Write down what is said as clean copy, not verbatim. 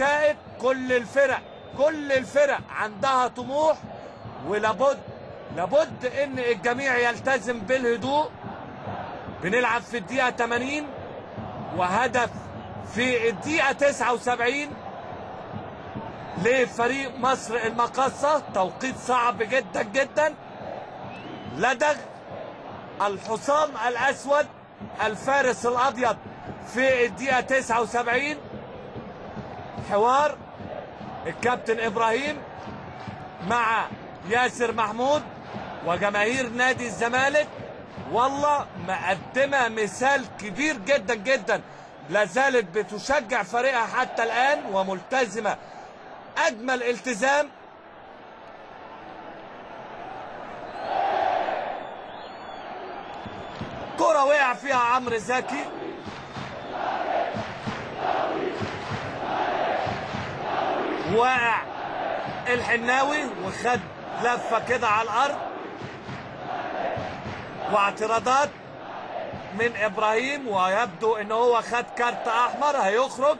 شائك. كل الفرق عندها طموح، ولابد ان الجميع يلتزم بالهدوء. بنلعب في الدقيقة 80 وهدف في الدقيقة 79 لفريق مصر المقاصة. توقيت صعب جدا جدا. لدغ الحصان الأسود الفارس الأبيض في الدقيقة 79. حوار الكابتن إبراهيم مع ياسر محمود وجماهير نادي الزمالك، والله مقدمة مثال كبير جدا جدا، لازالت بتشجع فريقها حتى الآن وملتزمة أجمل التزام. كرة وقع فيها عمرو زكي، وقع الحناوي وخد لفة كده على الأرض، واعتراضات من إبراهيم، ويبدو إن هو خد كارت أحمر هيخرج.